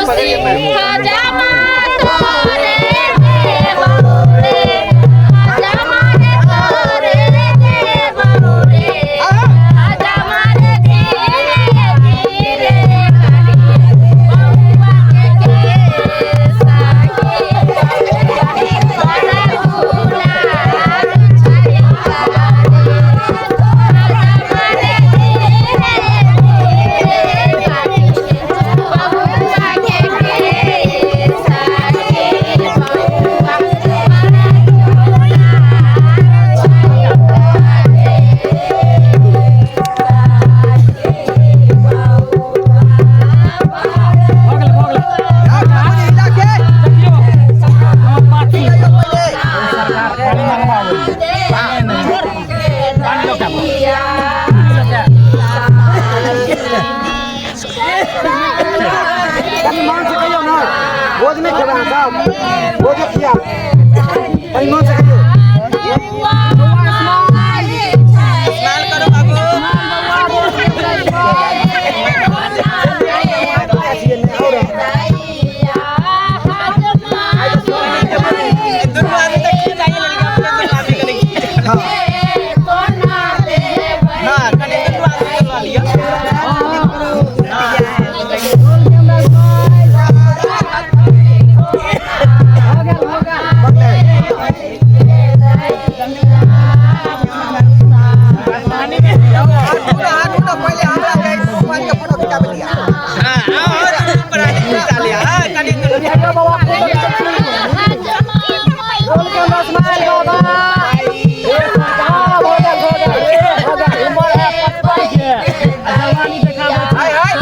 मौसी हजामा तोरे देबौ रे, हजामा रे तोरे देबौ रे, हजामा रे धीरे धीरे काटिहे बौआ के केश साखी, बड़ा गुलाब छाया रे, हजामा रे धीरे धीरे काटिहे बौआ के केश साखी, बौआ बड़ा गुलाब छाया रे, साखी बौआ भऽ गेलै, भऽ गेलै। हिला के देखियौ, हमर पार्टी सरकार पानि मंगबाबै। पानि लऽ के आबू। पानि लऽ के आबू। कनि मन से कहियौ ने, भोज नहि खेबै अहाँ सब? भोजो खियाब, कनि मन से कहियौ। स्माइल करो बाबू। दुनू आदमी तऽ खिचाइए लेलकै अपने, दुनू आदमी कनि हँ, कनि दुनू आदमी के लऽ लिअ। हाथ उठो, पहिले हमरा के फोटो खिचाबै लिअ। हँ, आओर दुनू प्राणी खिचा लिअ। हँ, कनि दुनू। हाय हाय,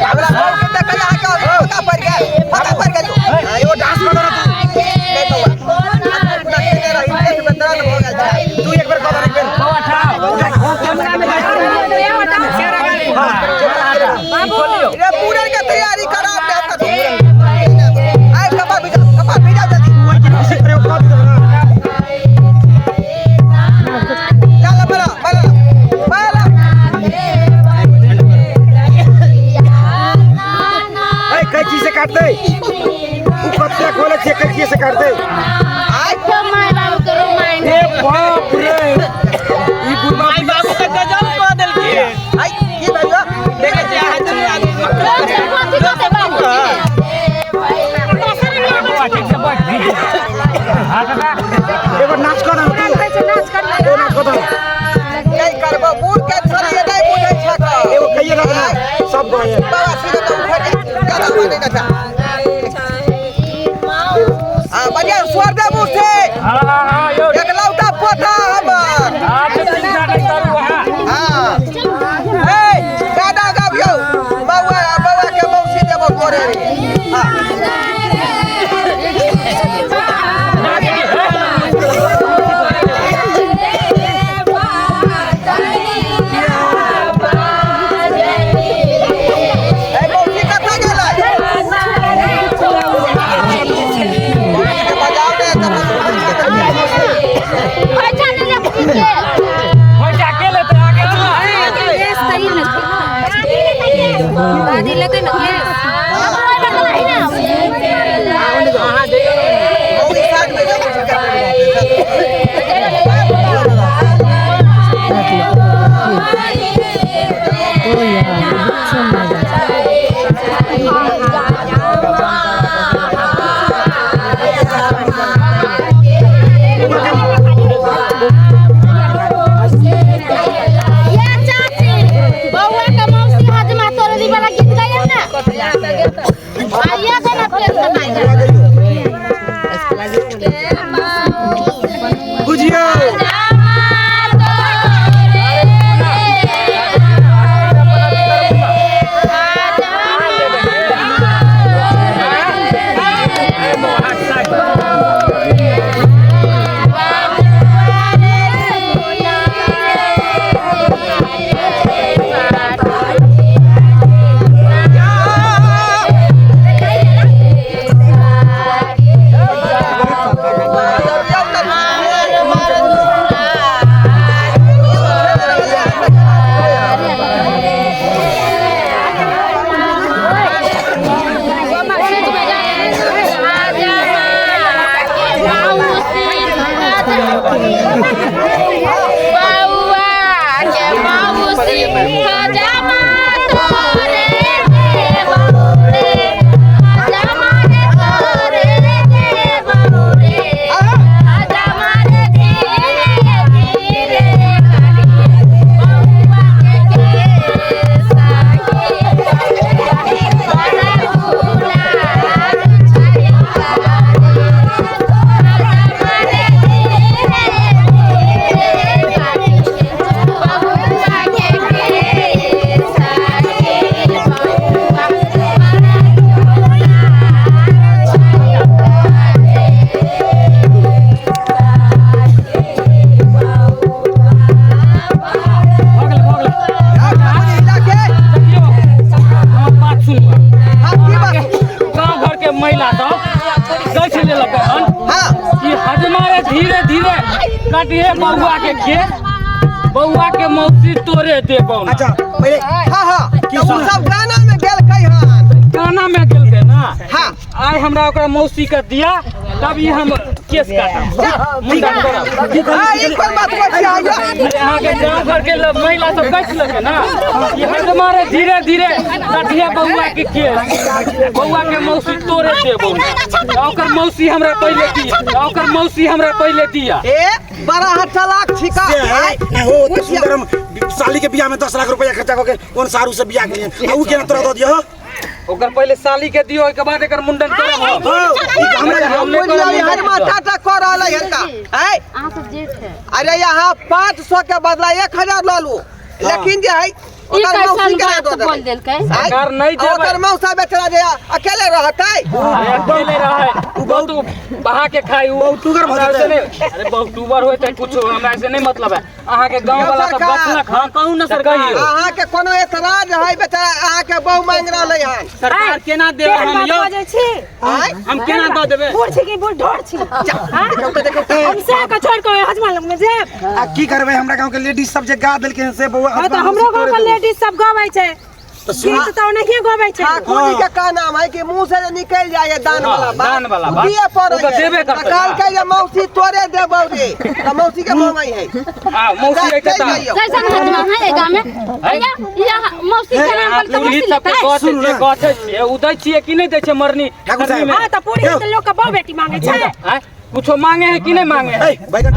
हमरा बहू के देखै अहाँके पता पड़ि गेल, पता पड़ि गेल। हँ, एगो डांस कऽ दे ने तू। नहि बौआ, अपना केने रही, पेट मे दर्द भऽ गेल छै। तू एक बेर कऽ दे, एक बेर। बौआ ठाढ़। रे, मूड़न के तैयारी कराब ने कतौ। आइ कपार भिजाउ, कपार भिजाउ जल्दी। ला ला, बला बला बला। कैंची से काटते, उ कत्ते खोले छियै, कैंची से काटते। आइ ए बाप रे, ई बुढ़बा माय बाबू के गजब कऽ देलकै। आइ की भेल? देखै छियै अहाँ दुनू आदमी। बौआ ठीक से बैठ। हाँ काका। एगो नाच कर ने तू, एगो नाच कर दे। नहीं करबो, बूढ़ के छोड़िए, नहीं बुझै छै। एगो कहिए रख ना, सब गए बाबा सीधे तो उठे के ज्यादा माने ना था। हां, बढ़िया स्वर दे मुँह से। हाँ हाँ हाँ यौ। एकलौता पोता हमर। अच्छा, चिंता नहि करू अहाँ। हां, ए गाना गाबियौ, बौआ, बौआ के मौसी देबो तोरे रे। हां। ए मौसी कतऽ गेलै? के बजाओ ने तऽ। खोइचा के लेतै आगे चलू। मौसी साइड में जाओ, मौसी के। ये चाची, बौआ के मौसी हजमा तोरे दी वाला गीत गायब ना, आइए के ना फेर से गाइब। बुझियो। बौआ हाथ साइड। या। बउआ के मौसी हजमा तोरे देबौ रे, हजमा रे तोरे देबौ रे, हजमा रे धीरे धीरे काटिहे बउआ के केस साही, बड़ा गुलाब छाया रे, हजमा रे धीरे धीरे काटिहे बउआ के केस साही, बउआ बड़ा चोला छाया रे, भऽ गेलै, भऽ गेलै। हिला के। देखियौ, हमर बात सुनू। हाँ, की बात? गाँव घर के महिला सब गछि लेलक हन कि हजमा रे धीरे धीरे कटिहे बउआ के केस, बउआ के मौसी तोरे देबौ। अच्छा पहिले हाँ हाँ, तऽ ओ सब गाना में गेलकै हन। गाना में गेलकै ना। हाँ। आइ हमरा ओकरा मौसी के दिया, तब ई हम केस काटब, मुंडन करब। हाँ, ई कोन बात कहै छियै अहाँ? अरे अहाँके गाँव घर के महिला सब गछि लेलकै ना कि हजमा रे धीरे धीरे कटिहे बउआ के केस, बउआ के मौसी तोरे देबौ। ओकर मौसी हमरा पहिले दिया, ओकर मौसी हमरा पहिले दिया। ए बड़ा हटलाक छिका। से है ना हो तो सुंदर हम साली के बियाह में 10 लाख रुपया खर्चा करके कोन सारू से बियाह के लिए, आ उ केना तोरा दऽ दियो? ओकर पहिले साली के दियो, ओहिके बाद एकर मुंडन करब हम। ई हमरा हम नहि करब बुझलियै, मुंडन। हरमा टाटा कऽ रहल है हनका। आँय? अहाँ सब जेठ है। अरे यहाँ 500 के बदला 1000 लऽ लू, लेकिन जे है ई ओकर मौसी कैसन के बात दऽ बोल देबै। देलकै? सरकार नहि देबै। ओकर मौसा बेचारा जे अकेले रहतै। अरे अकेले रहै, बहुत बहा के खाइ उ। बहुत टूगर भऽ हमरा जेतै। से नहि, अरे बहुत टूबर होय तऽ कुछो हमरा से नहीं मतलब है। अहाँके गाँव वाला सब सरकार। गछलक हन, कहू ना सरकार। अहाँके कोनो एतराज है? बेचारा अहाँके बहु मांगि रहलै हन। सरकार केना देबै केहन हम बात यौ? बजै छी? आँय? हम केना दऽ देबै? बूढ़ छी कि बूढ़ ढोर छी? हाँ? देखौ तऽ, देखौ तऽ। हम से के छोड़ के हजमा लग में जायब? आ की करबै, हमरा गांव के लेडीज सब जे गा देलकै हन से बउआ हाँ, तऽ हमरो गाँव के लेडीज सब गबै छै तऽ सुन गीत, तऽ ओनाहिये गबै छै। ठाकुर जी के का नाम है कि मुंह से जे निकलि जाय है दान वाला बात, दान वाला बात। दिए पड़ै ओ तऽ है। देबे करतै तऽ कहलकै जे मौसी तोरे देबौ रे, तऽ मौसी के मांगै है। आ मौसी अयतै चलि तऽ जइयौ। कैसन हजमा है गाँव में? भैया, यहाँ मौसी के नाम पर तऽ मौसी पुरोहित सबके लेतै? गछ जे गछै छियै, उ दै छियै कि नहि दै छियै मरनी ठाकुर साहेब। हाँ, तऽ पुरोहित लोग के बहु बेटी मांगे छै। आँय, कुछो मांगे है कि नहीं मांगे है? ए बैगन।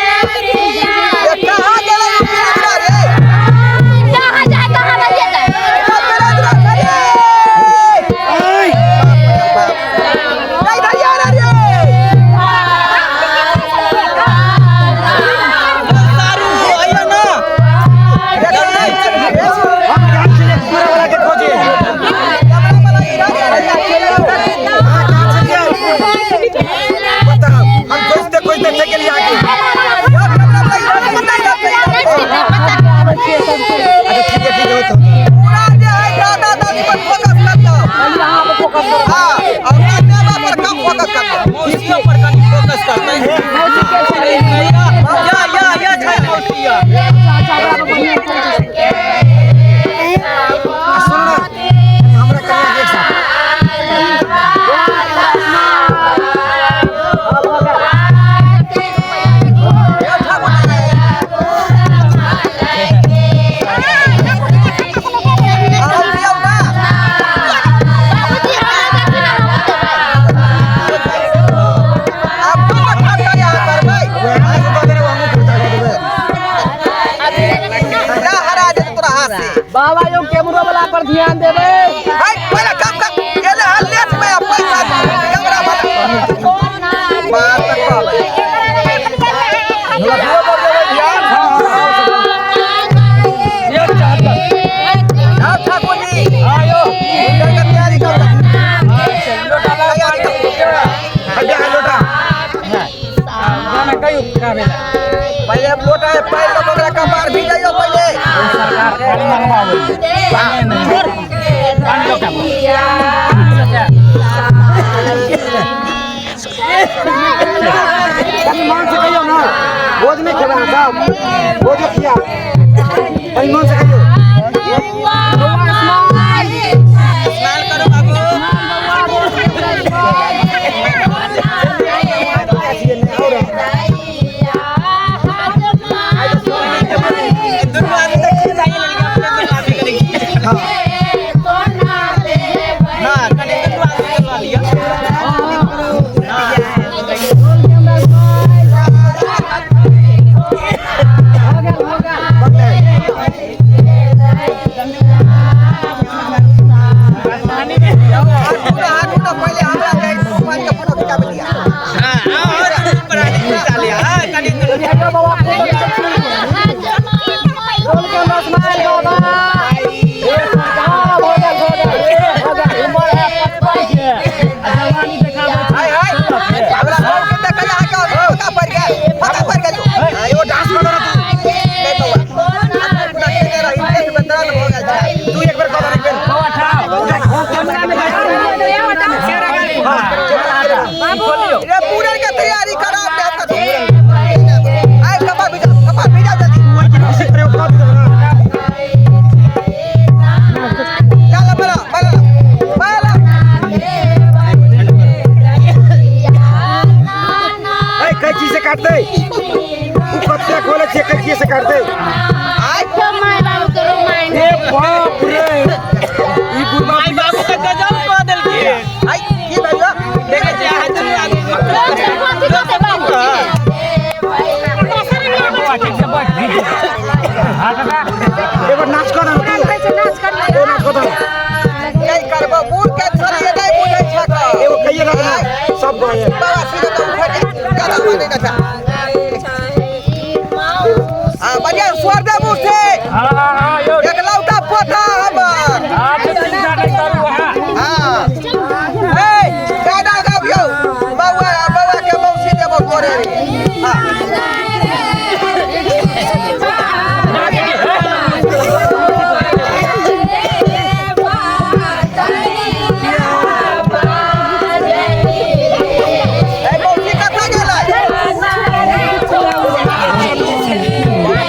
ए, कहाँ गेलै उ बिरजरा रे? जहाँ जाए तहाँ रहिए जाए। सब बिरजरा छै रे। बाप रे बाप। नहीं धरिया रे रे। सारू आइयो ना। देखो नहीं, हम गांव से पूरा वाला के खोजे। कैमरा वाला इधर है, इधर। हां, कहां से लिया बताओ? हम खोजते खोजते थे के लिए आके। कैमरा वाला इधर है, इधर है, इधर है। अच्छा ठीक है, ठीक है, हो तो पूरा जे है दादा दादी पर फोकस करियौ। हाँ, और अपना बाप पर कम फोकस करियौ। मौसियो पर कनि फोकस करतै। मौसी के छै? या या या छै मौसिया। आ सुन ना, हमरा कन्या के एक साथ। ए, ठाकुर जी। अहाँ दियौ ना। बाबूजी, हमरा देखी ना, हम देबै। आब कोन खर्चा यहाँ करबै? वह दऽ देने, हमहूँ खर्चा कऽ देबै। जा, हरा जेतै तोरा हाथ से। बाबा यौ, कैमरो वाला पर ध्यान देबै। है, पहिले काम कर। एले हन लेट में आ पैसा कैमरा वाला। बात तऽ कहबै। यौ चाचा। जाओ ठाकुर जी। हाँ यौ। मुंडन के तैयारी करू। तैयारी करू। हड्डा है लोटा। गाना कहियो गाबै लए। पहिले लोटा में पानि लऽ कऽ ओकरा कपार भिजैयौ पहिले। सरकार पानी मंगवाबै पानी लऽ के कनी मन से कहियो ना भोज नहीं खेला साहब भोजो खिया कनी मन से कहियो स्माइल करो बाबू दुनू आदमी तऽ खिचाइए लेलकै अपने दुनू आदमी कनि हँ कनि दुनू आदमी के लऽ लिअ हाथ उठा पहिले हमरा के मोबाइल के फोटो खिचाबै लिया हँ आओर दुनू प्राणी खिचा लिअ हँ कनि दुनू हाय हाय हमरा बहू के देखै अहाँके पता पड़ि गेल पता पड़ि गेल यौ। एगो डांस कऽ दो ना तू नहि बौआ अपना केने रही पेट में दर्द भऽ गेल छै तू एक बेर कऽ दो ना, एक बेर रे पूरन के तैयारी कराब दे कथी आइ कपड़ा भिजा कपड़ा भिजा जल्दी किसी प्रयोग कऽ दो ना चल बड़ा बड़ा बड़ा ए कैंची से काट दे उ कत्ते खोले छियै कैंची से काट दे आइ ए बाप रे ई बुढ़वा माय बाबू के गजब कऽ देलकै आइ की भेल यौ? देखै छियै अहाँ दुनू आदमी बौआ ठीक से बैठ हाथ हटा एगो नाच कऽ दो ना तू एगो नाच कऽ दो ना। नहि करबो बूढ़ के छोड़िए नहि बुझै छै एगो कहिए ना ना सब गए बाबा सीधे तो उठे ज्यादा माने ना था हां बढ़िया स्वर दे मुँह से हाँ हाँ हाँ यौ एकलौता पोता हमर आज चिंता नहीं करू अहाँ हाँ ए गाना गाबियौ बौआ बौआ के मौसी देबो तोरे रे हाँ ए मौसी कतऽ गेलै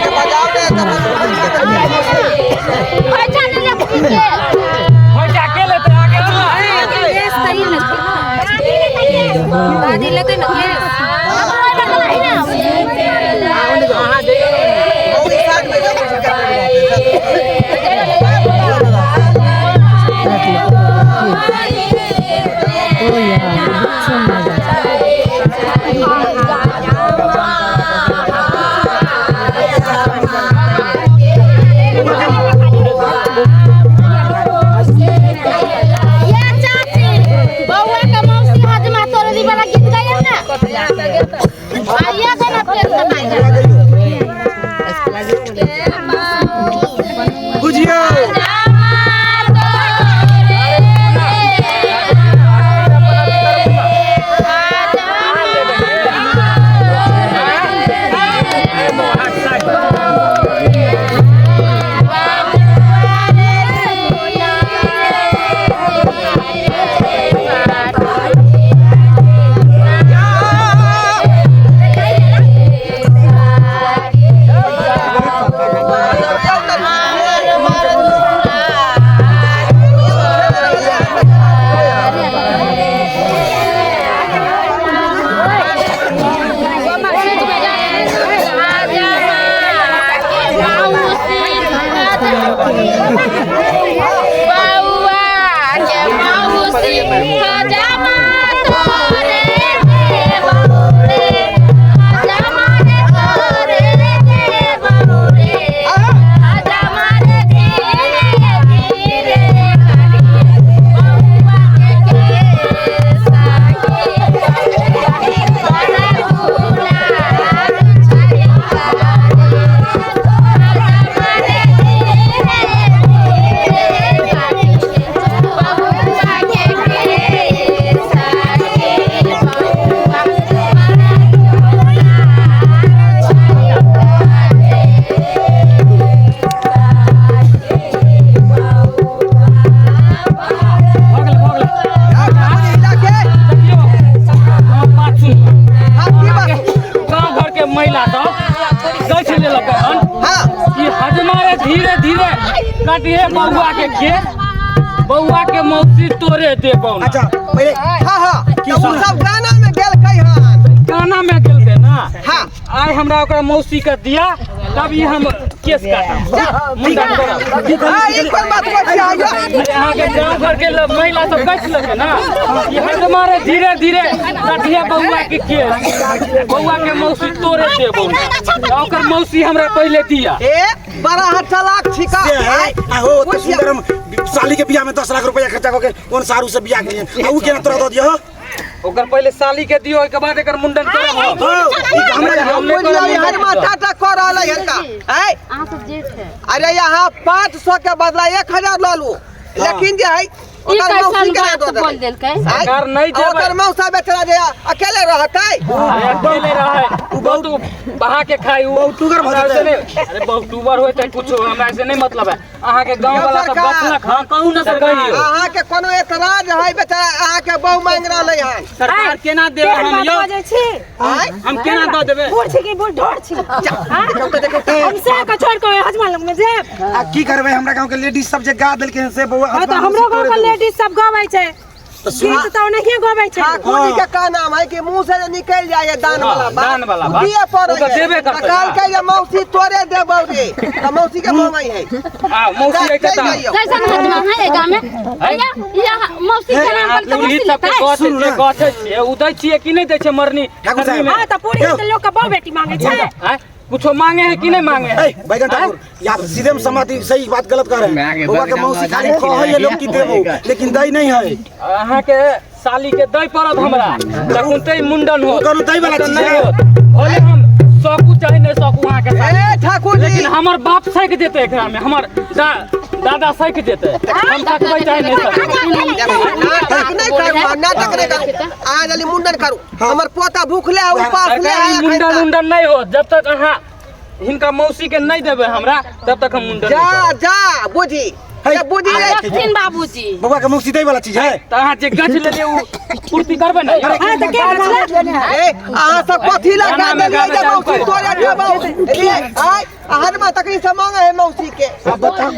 के बजाओ ने तऽ पैसा के लेतै आगे दादी लेतै ना मौसी साइड में जाओ मौसी ये चाची बौआ के मौसी हजमा तोरे दी वाला गीत गाइयो ना आइए गाना फेर से गाइए बुझियो के महिला सब गछि लेलक हन। हां। ई हजमा रे धीरे धीरे कटिहे बौआ के केस, बौआ के मौसी तोरे देबौ। अच्छा पहिले हां हां, तऽ उ सब गाना में गेलकै हन। गाना में गेलकै ना। हां। आइ हमरा ओकरा मौसी के दिया, तब ई हम केस काटब, मुंडन करब। हां, ई कोन बात कहै छियै अहाँ? अरे अहाँके गाँव घर के महिला सब गछि लेलकै ना, ई हजमा रे धीरे धीरे कटिहे बौआ के केस, बौआ के मौसी तोरे देबौ। ओकर मौसी हमरा पहिले दिया। ए बड़ा अहाँ चालाक छिका। से है आ हो तो सुंदर हम साली के बियाह में 10 लाख रुपया खर्चा करके कोन सारू से बियाह केलियन, आ उ केना तोरा दऽ दियौ? ओकर पहिले साली के दियो, ओहिके बाद एकर मुंडन करब हम। हो, ई तऽ हमरा हम नहि करब बुझलियै, मुंडन। हजमा टाटा कऽ रहल है हनका। आय अहाँ सब जेठ है। अरे यहाँ 500 के बदला 1000 लऽ लू, लेकिन जे है ई ओकर मौसी कैसन के बात दऽ देबै। बोल देलकै? आय, सरकार नहि आ देबै। ओकर मौसा बेचारा जे अकेले रहतै। अरे अकेले रहै, बहुत बहा के खाई उ। बहुत टूगर भऽ हमरा से जेतै। नहि, अरे बहुत टूबर होय चाहे कुछो, हमरा से नहीं मतलब है। अहाँ के गांव वाला सब सरकार। गछलक हन, कहू ना सरकार, अहाँ के कोनो एतराज है? बेचारा अहाँ के बहु मांग रहलै हन। सरकार केना देबै हम यौ? बाजै छी? आय हम केना दऽ देबै? बूढ़ छी कि बूढ़ ढोर छी? हाँ? देखौ तऽ, देखौ तऽ। हम से के छोड़ के हजमा लग में जायब? आ की करबै, हमरा गांव के लेडीज सब जे गा देलकै हन से बौआ हाँ, तऽ हमरो गाँव के लेडीज सब गबै छै गीत, तऽ ओनाहिये गबै छै। ठाकुर जी के का नाम है कि मुंह से जे निकल जाए है दान वाला बात, दान वाला बात। दिए पड़े ओ तऽ है। देबे करतै तऽ कहलकै जे मौसी तोरे देबौ रे, तऽ मौसी के मांगै है। आ मौसी अइते चलि तऽ जइयौ। कैसन हजमा है ए गाँव में भैया? या मौसी के नाम पर तऽ मौसी पुरोहित सबके लेतै। गछ जे गछै छियै, उ दै छियै कि नहि दै छियै मरनी ठाकुर साहब। मरनी में? हाँ, तऽ पुरोहित लोग के बहु बेटी मांगे छै। आँय, कुछो मांगे है कि नहीं मांगे है? ए बैगन ठाकुर, या सीधे में समाधि सही बात गलत कर रहे हैं। बौआ के मौसी खाली कहै है लोग की देबो, लेकिन दै नहीं है। अहाँके साली के दै पड़त हमरा, तखन मुंडन होत। ओकर दै वाला तऽ चीज नहि है। होत। भले हम सकू चाहे नहि सकू अहाँके साली। ए ठाकुर जी, लेकिन हमर बाप सकि जेतै एकरा में, हमर दादा सकि जेतै, हम सकबै चाहे नहि सकबै। नाटक नहि करू, नाटक नहि करू। अहाँ जल्दी मुंडन करू, हमर पोता भूखले है, उपास ले सरकार, है। ई मुंडन उंडन नहि होत जब तक अहाँ हिनका मौसी के नहि देबै हमरा, तब तक हम मुंडन जा नहि करब। जा बुझी है। जे बुझी आब रखथिन बाबूजी। बौआ के मौसी दै वाला चीज है। तऽ अहाँ जे गछ लेलियै उ पूर्ति करबै ने? हाँ, तऽ के गछलक? ए अहाँ सब कथी लगा गाना में देलियै जे गाना मौसी चालू तोरे देबौ ए? आय हजमा तकनी से मांगे है मौसी के। अब बताओ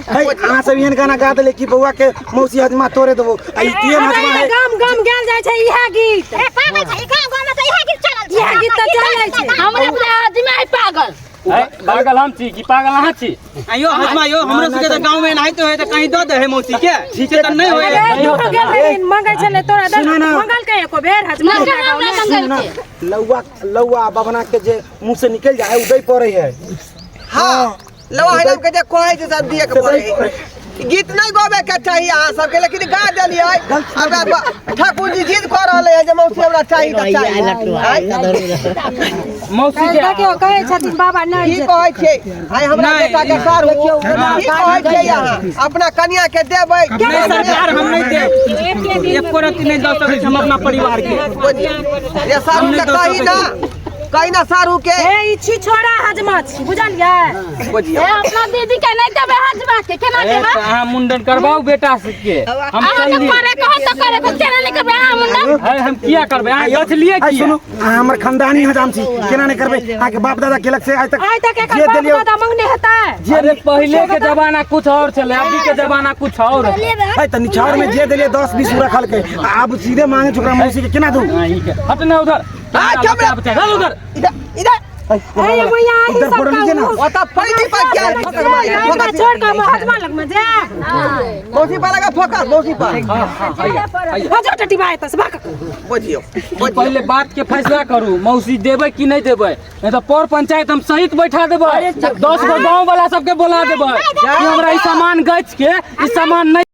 है, अहाँ सब एहन गाना गा देले कि बौआ के मौसी हजमा तोरे देबो, आ ई केहन हमरा हजमा ई है? गाम गाम गायल जाइ छै इएह गीत। ए पागल छै, ई गाँव गाँव में तऽ इएह गीत चलल छै। इएह गीत तऽ चलै छै। हमरा बुझाय हजमा है पागल। है, पागल हम छी कि पागल अहाँ छी? आइयो हजमा यौ, हमरो सबके तऽ गाँव में एनाहिते होय तऽ कहीं दऽ दे है मौसी के, से तऽ नहि होय। अरे तू तो गेल रही मंगै छलै तोरा दे, सुना ना। मंगलकै एको बेर हजमा? ना, कहाँ हमरा मंगलकै? लौआ लौआ बबना के जे मुंह से निकल जाए उ दै पड़े है। हाँ, लवा हजम के जे कहै छै सब दिए के पड़े है। गीत नहीं गावे के चाही अहाँ सबके, लेकिन गा देलियै। हमरा ठाकुर जी जिद कऽ रहलै है जे मौसी हमरा चाही तऽ चाही। आँय, मौसी के देखियौ, कहै छथिन बाबा नहि की जेतै। कहै छियै आइ हमरा नहि। बेटा के सारू? की कहै छियै अहाँ अपना कनिया के देबै? नहि सरकार, हम नहि देब, एको रत्ती नहि दऽ सकै छी हम अपना परिवार के। ये सारू के कही ना, कही ना सारू के। ए ई छी छोड़ा हजमा छी, बुझलियै? बुझियौ। ए अपना दीदी के नहि देबै हजमा के, केना ए, देबै? तऽ अहाँ मुंडन करबाउ बेटा सबके, हम अहाँ चलली। के करे कहत तऽ करे के, केना नहि करबै अहाँ मुंडन? है, हम किया करबै? अहाँ गछलियै आइ किया? सुनू, अहाँ हमर खानदानी हजाम छी, केना नहीं करबै? अहाँके बाप दादा केलक से आइ तक आइ तक एकर जे बाप देलियौ। दादा मंगने हेतै? अरे पहिले के जमाना कुछ और छलै, अभी के जमाना कुछ और है। है तऽ निछाड़ में जे देलियै 10 20 रखलकै, आ आब सीधे मांगे छै ओकरा मौसी के, केना दू? अहीं के हट ना उधर। आ, कैमरा। बच्चा, चल उधर। इधर इधर। ए मैया, एहि इधर सब फोटो लीजिए ना। ओतऽ पैनी पर क्या फोकस मारी? हमरा फोकस छोड़ के हजमा लग में जायब? मौसी पर लगा फोकस, मौसी पर। हजो टटी बाय तस भाग। बुझियौ। पहिले बात के फैसला करू, मौसी देबै कि नहि देबै, नहीं तऽ पर पंचायत हम सहित बैठा देबै, 10 गो गाँव वाला सबके बोला देबै कि हमरा ई सामान गछ के ई सामान नहि